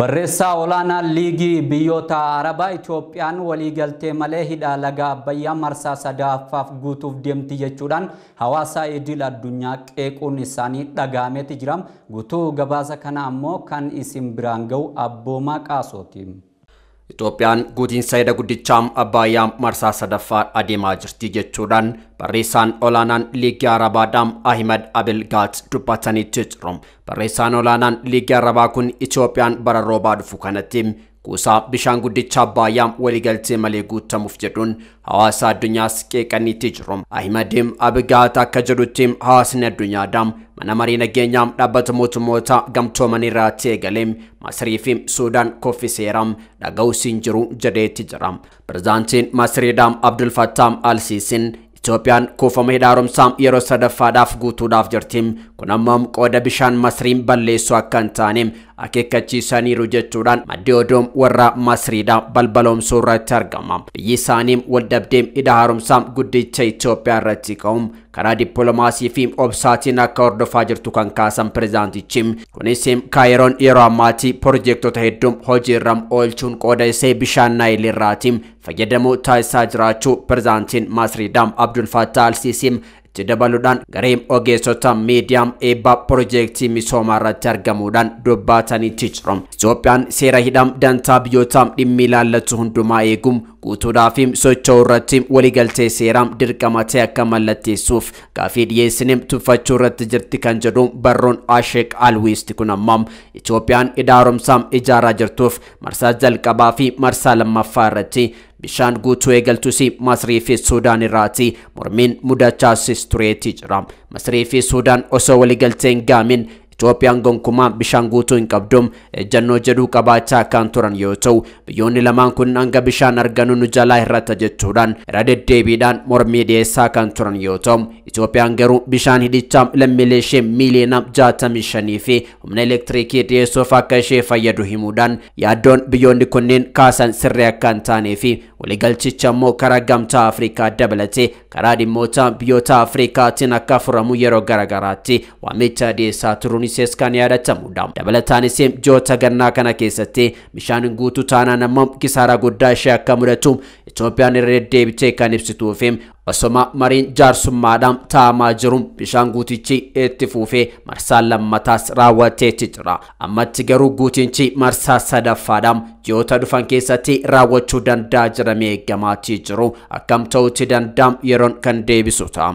Barreessaa olaanaan liigii biyyoota Arabaa Itoophiyaan waliigaltee malee hidha laga Abbayyaa marsaa sadaffaaf guutuuf deemti jechuudhaan hawaasa idil addunyaa qeequun isaanii dhagahameeti jira. Guutuu gabaasa kana ammoo kan isin biraan ga'u Abboomaa Qaasooti. Itoophiyaan guutiinsa hidha guddichaa Abbayyaa marsaa sadaffaa adeemaa jirti jechuudhaan barreessaan olaanaan liigii Arabaadhaa Ahimad Abilgaat dubbataniitti jiru. Barreessaan olaanaan liigii Arabaa kun Itoophiyaan bara roobaa dhufu kanatti kuusaa bishaan guddicha Abbayyaa waliigaltee malee guutamuuf jedhuun hawaasa addunyaas qeeqaniitti jiru. Ahimad Abilgaat akka jedhutti hawaasni addunyaadhaa mana marii nageenyaa dhaabbata mootummoota gamtoomanii irratti eegalee Masrii fi Suudaan koffiseera dhaga'uus hin jiru jedheetti jira. Pirezidaantiin Masriidhaa Abdul Fattah Al-Siisiin Itoophiyaan kuufama hidha haaromsaa yeroo sadaffaadhaaf guutuudhaaf jirti. Kun ammoo qooda bishaan Masriin balleessuu akka hin taane akeekkachiisaniiru jechuudhaan maddi oduu warra Masriidhaa balbaloomsuu irratti argama. Biyyi isaanii waldhabdee hidha haaromsaa guddicha Itoophiyaa irratti ka'uun karaa dippiloomaasii fi obsaatiin akka hordofaa jirtu kan kaasan pirezidaantichi. Kunis Kaayiroon yeroo ammaatti piroojektota hedduu hojiirra oolchuun qooda ishee bishaan Naayil irraati fayyadamuu taasisaa jiraachuu pirezidaantiin Masriidhaa Abdul Fattah Al-Siisiin itti dabaluudhaan garee ogeessota miidiyaa eebba piroojeektii misoomaa irratti argamuudhaan dubbataniitti jiru. Itoophiyaan seera hidhaa dantaa biyyoota dhimmi ilaallatu hundumaa eeguun guutuudhaa fi socho'uu irratti waliigaltee seeraa dirqama ta'e akka mallatteessuuf gaaffii dhiyeessine tuffachuu irratti jirti kan jedhu barruun Asheek Alwiisti kun ammoo Itoophiyaan hidha haaromsaa ijaaraa jirtuuf marsaa jalqabaa fi marsaa lammaffaa irratti bishaan guutuu eegaltus Masrii fi Suudaan irraati mormiin mudachaasis tureetti jira. Masrii fi Suudaan osoo waliigaltee hin gaamin Itoophiyaan gonkumaa bishaan guutuu hin qabdu ejjennoo jedhu qabaachaa kan turan yoo ta'u biyyoonni lamaan kun hanga bishaan argannu nu jalaa hir'ata jechuudhaan irra deddeebiidhaan mormii dhiyeessaa kan turan yoo ta'u Itoophiyaan garuu bishaan hidhichaa lammiilee ishee miiliyoona 65 fi humna elektiriikii dhiyeessuuf akka ishee fayyadu himuudhaan yaaddoon biyyoonni kunneen kaasan sirrii akka hin taanee fi waliigalchicha immoo karaa gamtaa Afrikaa dabalatee karaa dhimmoota biyyoota Afrikaatiin akka furamu yeroo garaagaraatti waamicha dhiyeessaa turuun isees kan yaadatamudha. Dabalataanis ji'oota gannaa kana keessatti bishaan guutuu taanaan ammoo kisaaraa guddaa ishee akka mudatu Itoophiyaan irra deddeebitee kan ibsituu fi osoma mariin jaarsummaadhaan taa'amaa jiru bishaan guutichi itti fufee marsaa lammataas raawwateetti jira. Ammatti garuu guutichi marsaa sadaffaadhaan ji'oota dhufan keessatti raawwachuu danda'a jedhamee eegamaatii jiru. Akkam ta'uutti danda'am yeroon kan deebisu ta'a.